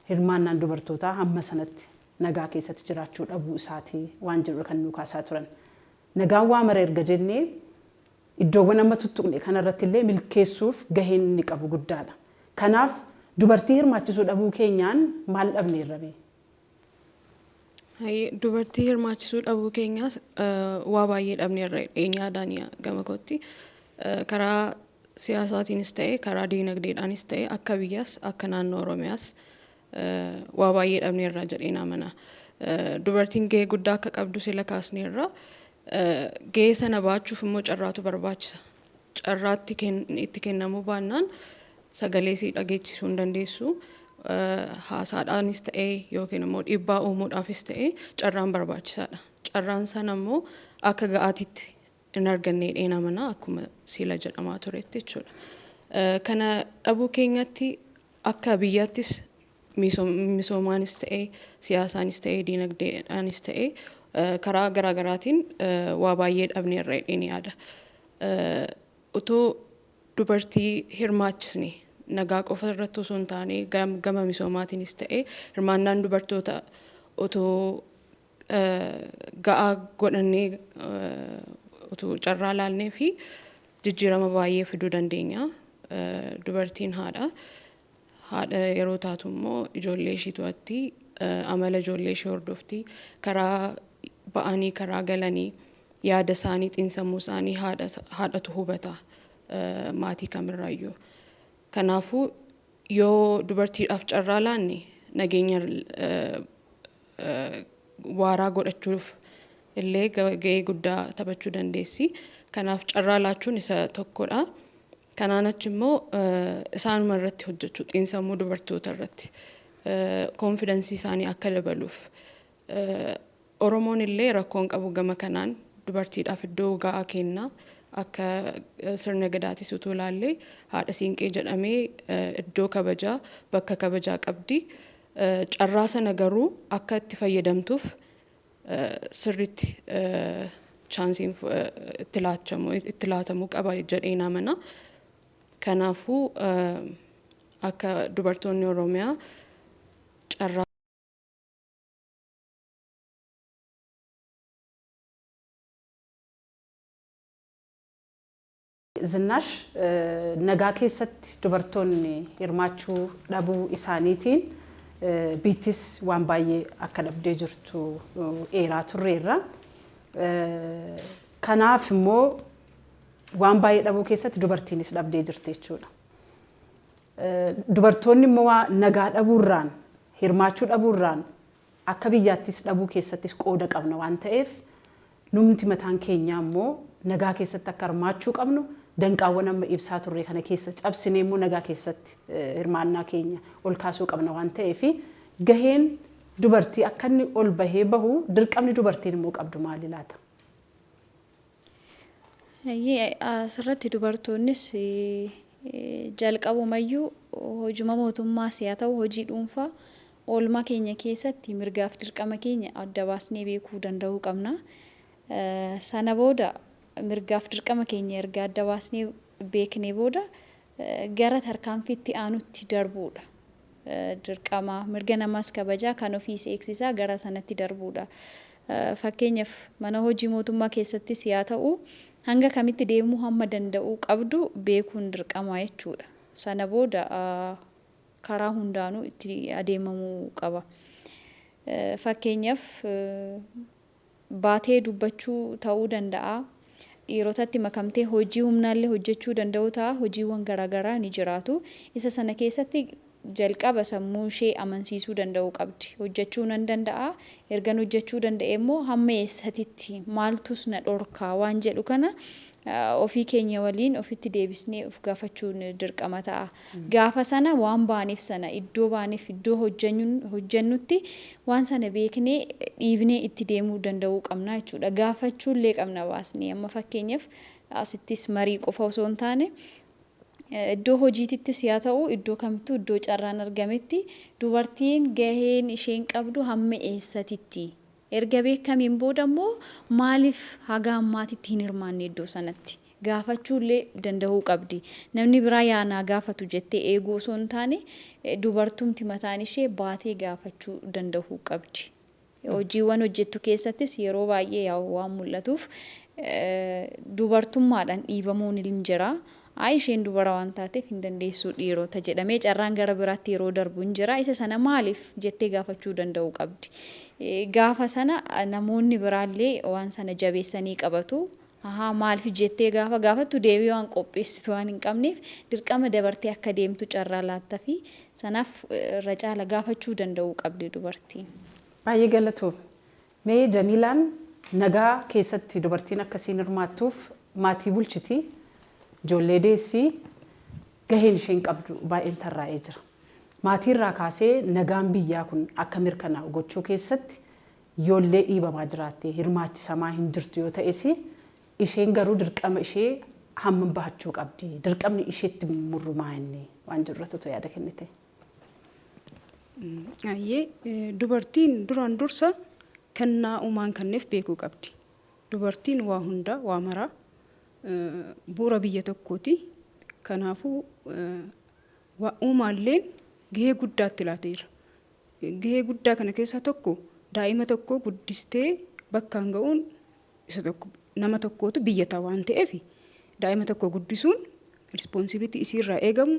hirmaannaan dubartootaa hamma sanatti nagaa keessatti jiraachuu dhabuu isaatii waan jedhu kan nu kaasaa turan. Nagaan waa mara erga jennee, iddoowwan amma tuttuqne kanarratti illee milkeessuuf gaheen inni qabu guddaadha. Kanaaf dubartii hirmaachisuu dhabuu keenyaan maal dhabneerra mee? Dubartii hirmaachisuu dhabuu keenyaas waa baay'ee dhabneerra yaadaan gama kootti. Karaa siyaasaatiinis ta'e, karaa diinagdeedhaanis ta'e, akka biyyaas akka naannoo Oromiyaas waa baay'ee dhabneerra jedheen amana. Dubartiin gahee guddaa akka qabdu sila kaasneerra. Gahee sana baachuuf immoo carraatu barbaachisa. Carraatti itti kennamuu baannaan sagalee sii dhageechisuu hin dandeessu. Haasaadhaanis ta'ee yookiin immoo dhiibbaa uumuudhaafis ta'ee carraan barbaachisaadha. Carraan sana immoo akka ga'aatitti hin arganne jedheen amana, akkuma sila jedhamaa turetti jechuudha. Kana dhabuu keenyatti akka biyyaattis misoomaanis ta'ee, siyaasaanis ta'ee, diinagdeedhaanis ta'ee, karaa garaagaraatiin waa baay'ee dhabneerra jedheen yaada. Utuu dubartii hirmaachisne, nagaa qofa irratti osoo hin taane gama misoomaatiinis ta'ee, hirmaannaan dubartoota utuu ga'aa godhannee, utuu carraa laannee fi jijjiirama baay'ee fiduu dandeenya. Dubartiin haadha. Haadha yeroo taatu immoo ijoollee ishii to'atti, amala ijoollee ishii hordofti, karaa ba'anii karaa galanii, yaada isaanii, xiinsammuu isaanii haadhatu hubata maatii kamirraayyuu. Kanaafuu yoo dubartiidhaaf carraa laanne, nageenya waaraa godhachuuf illee gahee guddaa taphachuu dandeessi. Kanaaf carraa laachuun isa tokkodha. Kanaan achi immoo isaanuma irratti hojjechuu, xiinsammuu dubartoota irratti confidence isaanii akka dabaluuf. Oromoon illee rakkoon qabu gama kanaan dubartiidhaaf iddoo ga'aa kenna. Akka sirna gadaatis utuu ilaallee, haadha siinqee jedhamee iddoo kabajaa, bakka kabajaa qabdi. Carraa sana garuu akka itti fayyadamtuuf sirriitti chanceiin itti laatamuu qaba jedheen amana. Kanaafuu akka dubartoonni Oromiyaa carraa Zinnaash, nagaa keessatti dubartoonni hirmaachuu dhabuu isaaniitiin biittis waan baay'ee akka dhabdee jirtu eeraa turreerra. Kanaaf immoo waan baay'ee dhabuu keessatti dubartiinis dhabdee jirti jechuudha. Dubartoonni immoo nagaa dhabuurraan, hirmaachuu dhabuurraan akka biyyaattis dhabuu keessattis qooda qabna waan ta'eef, numti mataan keenyaa immoo nagaa keessatti akka hirmaachuu qabnu, danqaawwan amma ibsaa turre kana keessa cabsinee immoo nagaa keessatti hirmaannaa keenya ol kaasuu qabna waan ta'eef, gaheen dubartii akka inni ol bahee bahu dirqamni dubartiin immoo qabdu maali laata? Asirratti dubartoonnis jalqabumayyuu hojuma mootummaas haa ta'u hojii dhuunfaa, oolmaa keenya keessatti mirgaaf dirqama keenya adda baasnee beekuu danda'uu qabna. Sana booda, mirgaaf dirqama keenya erga adda baasnee beeknee booda, gara tarkaanfiitti aanutti darbuudha. Dirqama mirga namaas kabajaa, kan ofiis eegsisaa gara sanatti darbuudha. Fakkeenyaaf, mana hojii mootummaa keessattis haa ta'u hanga kamitti deemuu hamma danda'uu qabdu beekuun dirqama jechuudha. Sana booda karaa hundaanuu itti adeemamuu qaba. Fakkeenyaaf, baatee dubbachuu ta'uu danda'a. Dhiirotatti makamtee hojii humnaallee hojjechuu danda'u ta'a. Hojiiwwan garaagaraa ni jiraatu. Isa sana keessatti jalqaba sammuu ishee amansiisuu danda'uu qabdi. Hojjechuu nan danda'a. Ergan hojjechuu danda'e immoo hamma eessatitti, maaltus na dhorkaa waan jedhu kana ofii keenya waliin ofitti deebisnee of gaafachuun dirqama ta'a. Gaafa sana waan baaniif sana, iddoo baaniif, iddoo hojjennutti waan sana beeknee dhiibnee itti deemuu danda'uu qabna jechuudha. Gaafachuullee qabna baasnee. Amma fakkeenyaaf, asittis marii qofa osoo hin taane, iddoo hojiitittis haa ta'u iddoo kamittuu, iddoo carraan argametti dubartiin gaheen isheen qabdu hamma eessatitti, erga beekamiin booda immoo maaliif haga ammaatitti hin hirmaanne iddoo sanatti gaafachuullee danda'uu qabdi. Namni biraa yaanaa gaafatu jettee eeguu osoo hin taane, dubartumti mataan ishee baatee gaafachuu danda'uu qabdi. Hojiiwwan hojjettu keessattis yeroo baay'ee waan mul'atuuf dubartummaadhaan dhiibamuun hin jira. Haa, isheen dubara waan taateef hin dandeessuu dhiirota jedhamee carraan gara biraatti yeroo darbu hin jira. Isa sana maaliif jettee gaafachuu danda'uu qabdi. Gaafa sana namoonni biraallee waan sana jabeessanii qabatu. Ahaa, maaliif jettee gaafa gaafattu deebii waan qopheessitu waan hin qabneef, dirqama dabartee akka deemtu carraa laatta fi sanaaf irra caala gaafachuu danda'uu qabdi dubartiin. Baay'ee galatoom. Mee Jamiilaan, nagaa keessatti dubartiin akkasiin hirmaattuuf maatii bulchiti, ijoollee deessii, gaheen isheen qabdu baay'een tarraa'ee jira. Maatiirraa kaasee nagaan biyyaa kun akka mirkanaa'u gochuu keessatti ijoollee dhiibamaa jiraatte, hirmaachisamaa hin jirtu yoo ta'es, isheen garuu dirqama ishee hammam bahachuu qabdi? Dirqamni isheetti murrumaa inni waan jiru irratti otoo yaada kennite. Ayyee, dubartiin duraan dursa kennaa uumaan kenneef beekuu qabdi. Dubartiin waa hunda, waa maraa, bu'uura biyya tokkooti. Kanaafuu uumaalleen gahee guddaatti laateera. Gahee guddaa kana keessaa tokko daa'ima tokko guddistee bakkaan ga'uun isa tokko. Nama tokkootu biyya ta'a waan ta'eef, daa'ima tokko guddisuun responsibility isiirraa eegamu,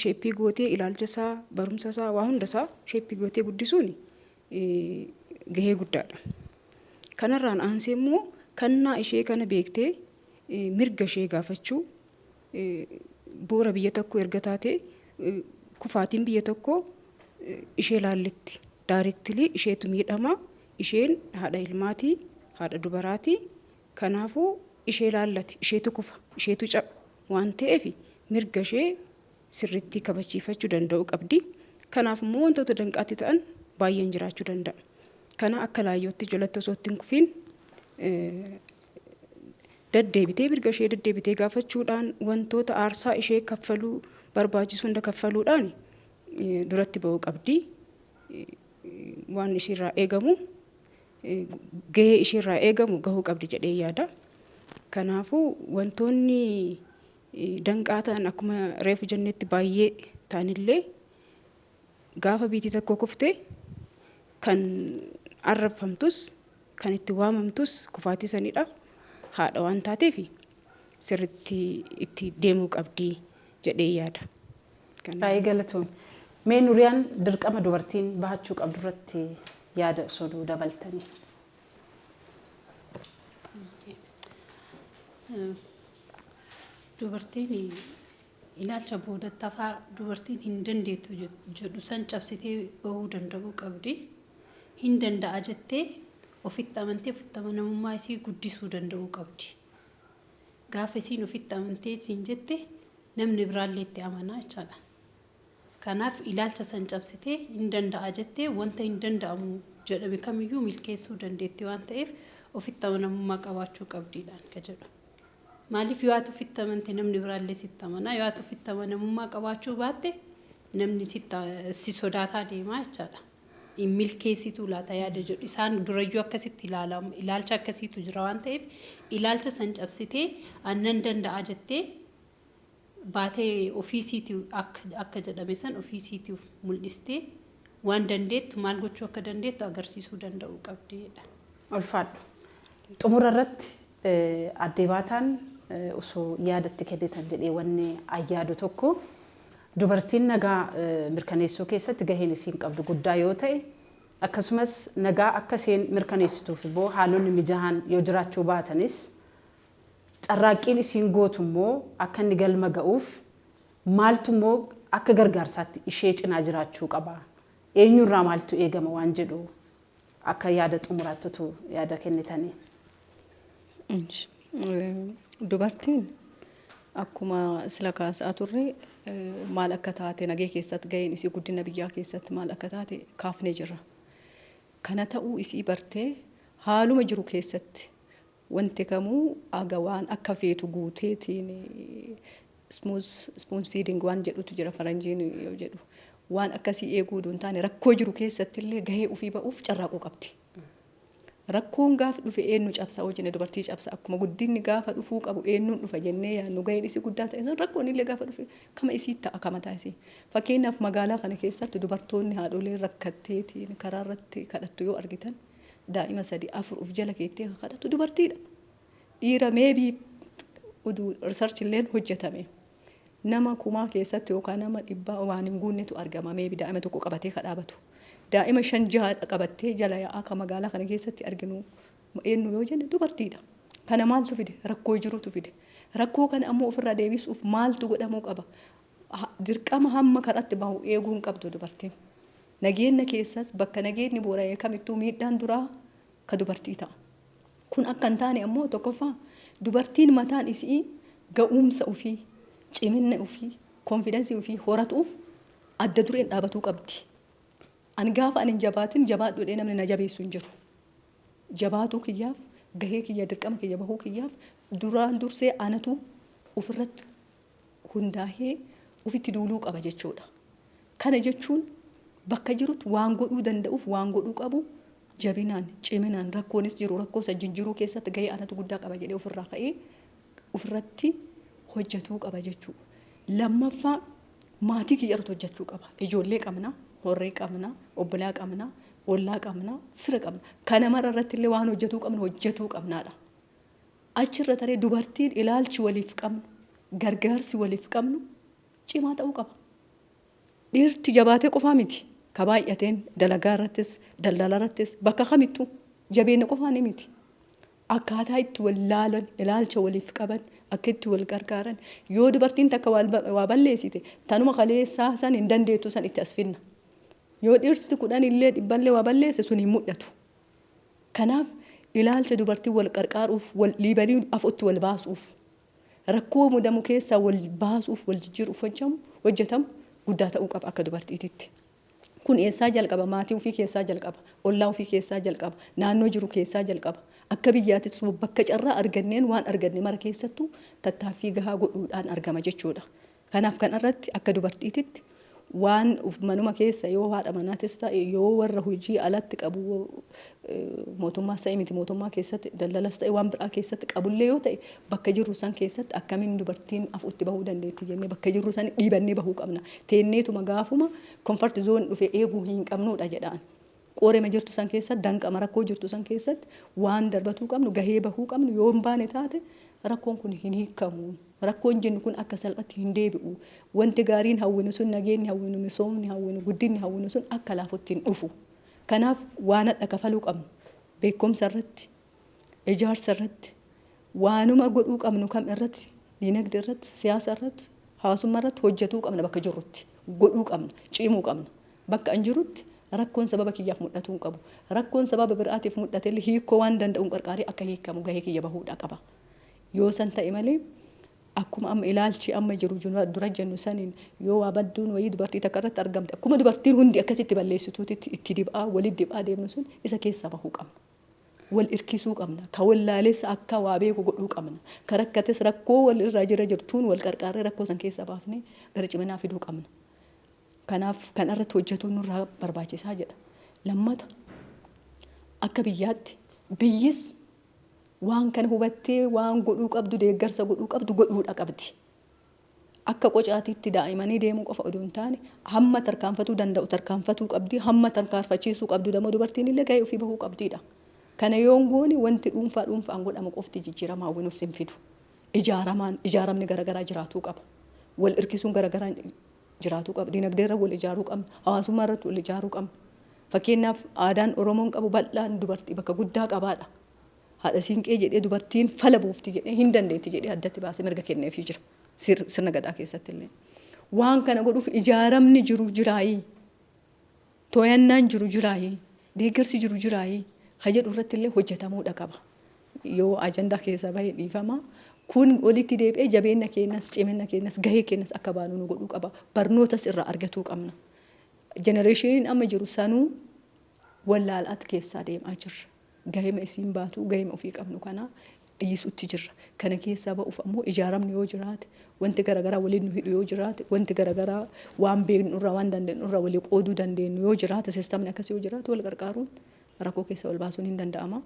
shape gootee ilaalcha isaa, barumsa isaa, waa hunda isaa shape gootee guddisuun gahee guddaadha. Kanarraan aansee immoo kennaa ishee kana beektee mirga ishee gaafachuu, bu'uura biyya tokko erga taatee kufaatiin biyya tokkoo ishee laalletti. Directly isheetu miidhama. Isheen haadha ilmaatii, haadha dubaraatii. Kanaafuu ishee laallati, isheetu kufa, isheetu caba waan ta'eef, mirga ishee sirriitti kabachiifachuu danda'uu qabdi. Kanaaf immoo wantoota danqaatti ta'an baay'een jiraachuu danda'a. Kana akka laayyootti jalatti osoo itti hin kufiin deddeebitee mirga ishee deddeebitee gaafachuudhaan, wantoota aarsaa ishee kaffaluu barbaachisu hunda kaffaluudhaan duratti ba'uu qabdi. Waan isheerraa eegamu, gahee isheerraa eegamu gahuu qabdi jedhee yaada. Kanaafuu wantoonni danqaa ta'an akkuma reefu jennetti baay'ee ta'anillee, gaafa biyyi tokko kufte kan arrabfamtus, kan itti waamamtus kufaatii saniidhaaf haadha waan taateef, Sirriitti itti deemuu qabdi jedhee yaada. Baay'ee galatoom. Mee Nuriyaan, dirqama dubartiin bahachuu qabdu irratti yaada osoo nuu dabaltanii. Dubartiin ilaalcha boodatti hafaa dubartiin hin dandeettu jedhu san cabsitee bahuu danda'uu qabdi. Hin danda'a jettee ofitti amantee ofitti amanamummaa isii guddisuu danda'uu qabdi. Gaafa isiin ofitti amantee siin jette, namni biraallee itti amanaa jechaadha. Kanaaf ilaalcha san cabsitee hin danda'a jettee wanta hin danda'amu jedhame kamiyyuu milkeessuu dandeetti waan ta'eef, ofitti amanamummaa qabaachuu qabdiidhaan ka jedhu. Maaliif, yoo ati ofitti amante namni biraallee sitti amanaa, yoo ati ofitti amanamummaa qabaachuu baatte namni si sodaataa deemaa jechaadha. Milkeessituu laata yaada jedhu isaan durayyuu akkasitti ilaalamu, ilaalcha akkasiitu jira waan ta'eef, ilaalcha san cabsitee annan danda'a jettee baatee ofiisiitii akka jedhame san ofiisiitiif mul'istee waan dandeettu, maal gochuu akka dandeettu agarsiisuu danda'uu qabdiidha. Ulfaadhu. Xumura irratti addee Baataan osoo yaadatti kennitan jedhee wanni ayyaadu tokko, dubartiin nagaa mirkaneessuu keessatti gaheen isiin qabdu guddaa yoo ta'e, akkasumas nagaa akka isheen mirkaneessituuf immoo haalonni mijaa'an yoo jiraachuu baatanis, carraaqqiin isiin gootu immoo akka inni galma ga'uuf maaltu immoo akka gargaarsaatti ishee cinaa jiraachuu qaba? Eenyurraa maaltu eegama waan jedhu akka yaada xumuraattitu yaada kennitanii. Dubartiin akkuma sila kaasaa turre maal akka taate, nagee keessatti gaheen isii, guddina biyyaa keessatti maal akka taate kaafnee jirra. Kana ta'uu isii bartee haaluma jiru keessatti wanti kamuu aga waan akka feetu guuteetiin, smooth spoon feeding waan jedhutu jira faranjiin yoo jedhu, waan akkasii eeguu hin taane, rakkoo jiru keessatti illee gahee ofii ba'uuf carraaquu qabdi. Rakkoon gaafa dhufe eenyu cabsa hojii dubartii cabsa. Akkuma guddinni gaafa dhufuu qabu eenyuun dhufa jennee yaadnu, gaheen isii guddaa ta'e sun, rakkoon illee gaafa dhufe kama isii ta'a, kama ta'a. Fakkeenyaaf, magaalaa kana keessatti dubartoonni haadholee rakkatteetiin karaa irratti kadhattu yoo argitan, daa'ima sadi afur uf jala keettee kadhattu dubartiidha. Dhiira maybe uduu research illeen hojjetame nama kumaa keessatti yookaan nama dhibbaa waan hin guunnetu argama maybe daa'ima tokko qabatee kadhaabatu. Daa'ima shan jaha qabattee jala yaa'aa kan magaalaa kana keessatti arginu eenyu yoo jenne, dubartiidha. Kana maaltu fide? Rakkoo jirutu fide. Rakkoo kana ammoo ofirraa deebisuuf maaltu godhamuu qaba? Dirqama hamma karaatti bahu eeguu hin qabdu dubartiin. Nageenya keessas bakka nageenyi boora'ee kamittuu miidhaan duraa ka dubartii ta'a. Kun akka hin taane ammoo tokkoffaa dubartiin mataan isii ga'umsa ofii, cimina ofii, confidence ofii horatuuf adda dureen dhaabatuu qabdi. Ani gaafa ani hin jabaatin jabaadhuudhee namni na jabeessu hin jiru. Jabaatuu kiyyaaf, gahee kiyya, dirqama kiyya bahuu kiyyaaf duraan dursee anatu ofirratti hundaa'ee ofitti duuluu qaba jechuudha. Kana jechuun bakka jirutti waan godhuu danda'uuf waan godhuu qabu jabinaan, ciminaan, rakkoonis jiru rakkoo san jijjiiruu keessatti gahee anatu guddaa qaba jedhee ofirraa ka'ee ofirratti hojjetuu qaba jechuudha. Lammaffaa, maatii kiyya irratti hojjechuu qaba. Ijoollee qabna, horree qabna, obbolaa qabna, ollaa qabna, fira qabna. Kana mara irratti illee waan hojjetuu qabnu hojjetuu qabnaadha. Achirra taree dubartiin ilaalchi waliif qabnu, gargaarsi waliif qabnu cimaa ta'uu qaba. Dhiirti jabaatee qofaa miti. Ka baay'ateen dalagaa irrattis, daldala irrattis, bakka kamittuu jabeenya qofaa ni miti. Akkaataa itti wal laalan, ilaalcha waliif qaban, akka itti wal gargaaran, yoo dubartiin takka waa balleessite tanuma kaleessaa san hin dandeettu san itti as finna. Yoo dhirsi 10 illee dhibballee waa balleesse sun hin mul'atu. Kanaaf ilaalcha dubartii wal qarqaaruuf, wal dhiibanii afutti wal baasuuf, rakkoo mudamu keessaa wal baasuuf, wal jijjiiruuf hojjetamu guddaa ta'uu qaba akka dubartiititti. Kun eessaa jalqaba? Maatii ofii keessaa jalqaba. Ollaa ofii keessaa jalqaba. Naannoo jiru keessaa jalqaba. Akka biyyaattis bakka carraa arganneen waan arganne mara keessattuu tattaaffii gahaa godhuudhaan argama jechuudha. Kanaaf kanarratti akka dubartiititti waan manuma keessa yoo haadha manaatis ta'e, yoo warra hojii alatti qabu, mootummaas ta'e miti mootummaa keessatti, daldalas ta'e waan biraa keessatti qabullee yoo ta'e, bakka jirru san keessatti akkamiin dubartiin afutti bahuu dandeetti jennee bakka jirru san dhiibannee bahuu qabna. Teenneetuma gaafuma comfort zone dhufe eeguu hin qabnudha jedhaan. Qoorema jirtu san keessatti, danqama rakkoo jirtu san keessatti waan darbatuu qabnu, gahee bahuu qabnu yoo hin baane taate rakkoon kun hin hiikamu. Rakkoon jennu kun akka salphatti hin deebi'u. Wanti gaariin hawwinu sun, nageenyi hawwinu, misoomni hawwinu, guddinni hawwinu sun akka laafutti hin dhufu. Kanaaf waan hadha kafaluu qabnu beekumsa irratti, ijaarsa irratti, waanuma godhuu qabnu kam irratti, diinagdee irratti, siyaasa irratti, hawaasummaa irratti hojjetuu qabna. Bakka jirrutti godhuu qabna, cimuu qabna. Bakka an jirutti rakkoon sababa kiyyaaf mul'atuu hin qabu. Rakkoon sababa biraatiif mul'ate illee hiikoo waan danda'uun qarqaaree akka hiikamu gahee kiyya bahuudha qaba. Yoo san ta'e malee, akkuma amma ilaalchi amma jiru dura jennu saniin, yoo waa badduun wayii dubartii takka irratti argamte akkuma dubartiin hundi akkasitti balleessituutti itti dib'aa walitti dib'aa deemnu sun, isa keessaa bahuu qabna. Wal irkisuu qabna. Ka wallaalessa akka waa beeku godhuu qabna. Ka rakkates rakkoo wal irraa jira jirtuun wal qarqaarree rakkoo san keessaa baafnee gara ciminaa fiduu qabna. Kanaaf kan irratti hojjetuun nurraa barbaachisaa jedha. Lammata, akka biyyaatti biyyis waan kana hubattee waan godhuu qabdu, deeggarsa godhuu qabdu godhuudha qabdi. Akka qocaatiitti daa'imanii deemuu qofa odoo hin taane, hamma tarkaanfatuu danda'u tarkaanfatuu qabdi, hamma tarkaanfachiisuu qabdu dammoo dubartiin illee gahee ofii bahuu qabdiidha. Kana yoon goone, wanti dhuunfaa dhuunfaan godhamu qofti jijjiirama hawwinus hin fidu. Ijaaramaan, ijaaramni garaagaraa jiraatuu qaba. Wal hirkisuun garaagaraa jiraatuu qaba. Dinagdee irra wal ijaaruu qabna. Hawaasummaa irratti wal ijaaruu qabna. Fakkeenyaaf, aadaan Oromoon qabu bal'aan dubartii bakka guddaa qabaadha. Haadha siinqee jedhee, dubartiin fala buufti jedhee, hin dandeetti jedhee addatti baasee mirga kenneefii jira. Sirna gadaa keessatti illee. Waan kana godhuuf ijaaramni jiru jiraayii. To'annaan jiru jiraayii. Deeggarsi jiru jiraayii. Ka jedhu irratti illee hojjetamuudha qaba. Yoo ajandaa keessaa bahee dhiifama. Kun walitti deebi'ee jabeenya keenyas, cimina keenyas, gahee keenyas akka baanu nu godhuu qaba. Barnootas irraa argatuu qabna. Generationiin amma jiru sanuu wallaalaatti keessaa deemaa jirra. Gahema isiin baatu, gahema ofii qabnu kana dhiisutti jirra. Kana keessaa ba'uuf ammoo ijaaramni yoo jiraate, wanti garaagaraa waliin nu hidhu yoo jiraate, wanti garaagaraa waan beeknu irraa, waan dandeenyu irraa walii qooduu dandeenyu yoo jiraate, systemni akkasii yoo jiraate, wal qarqaaruun rakkoo keessa wal baasuun hin danda'ama.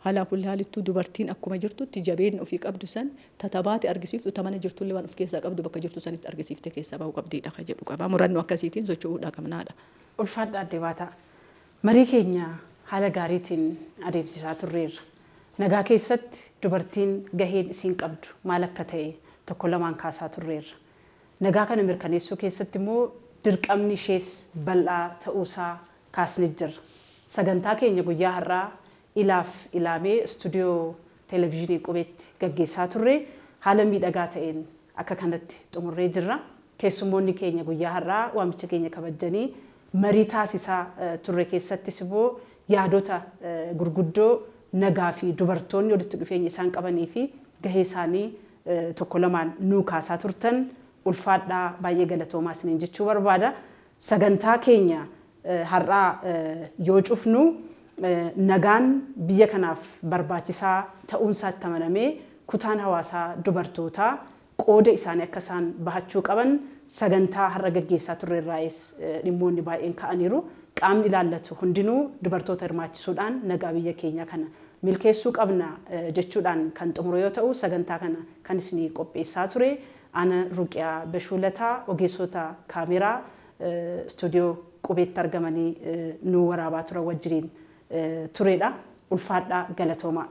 Halaa kulli haalittuu dubartiin akkuma jirtutti jabeenya ofii qabdu san tatabaate argisiiftu, ta mana jirtullee waan of keessaa qabdu bakka jirtu sanitti argisiiftee keessaa bahuu qabdiidha kan jedhu qaba. Murannoo akkasiitiin socho'uudha qabnaadha. Ulfaadha, addee baataa. Marii keenya haala gaariitiin adeemsisaa turreerra. Nagaa keessatti dubartiin gaheen isiin qabdu maal akka ta'e tokko lamaan kaasaa turreerra. Nagaa kana mirkaneessuu keessatti immoo dirqamni ishees bal'aa ta'uusaa kaasnee jirra. Sagantaa keenya guyyaa har'aa ilaaf ilaamee istuudiyoo televezyiinii Qubeetti gaggeessaa turre haala miidhagaa ta'een akka kanatti xumurree jirra. Keessummoonni keenya guyyaa har'aa waamicha keenya kabajanii marii taasisaa turre keessattis immoo yaadota gurguddoo nagaa fi dubartoonni walitti dhufeenya isaan qabanii fi gahee isaanii tokko lamaan nuu kaasaa turtan, ulfaadhaa, baay'ee galatoomaa isiniin jechuu barbaada. Sagantaa keenya har'aa yoo cufnu, nagaan biyya kanaaf barbaachisaa ta'uunsaa itti amanamee kutaan hawaasaa dubartootaa qooda isaanii akka isaan bahachuu qaban sagantaa har'a gaggeessaa turre irraayis dhimmoonni baay'een ka'aniiru. Qaamni ilaallatu hundinuu dubartoota hirmaachisuudhaan nagaa biyya keenyaa kana milkeessuu qabna jechuudhaan kan xumuru yoo ta'u, sagantaa kana kan isinii qopheessaa ture ana Ruqiyaa Bashuulataa, ogeessota kaameraa istuudiyoo Qubeetti argamanii nu waraabaa turan wajjiniin turedha. Ulfaadhaa, galatoomaa.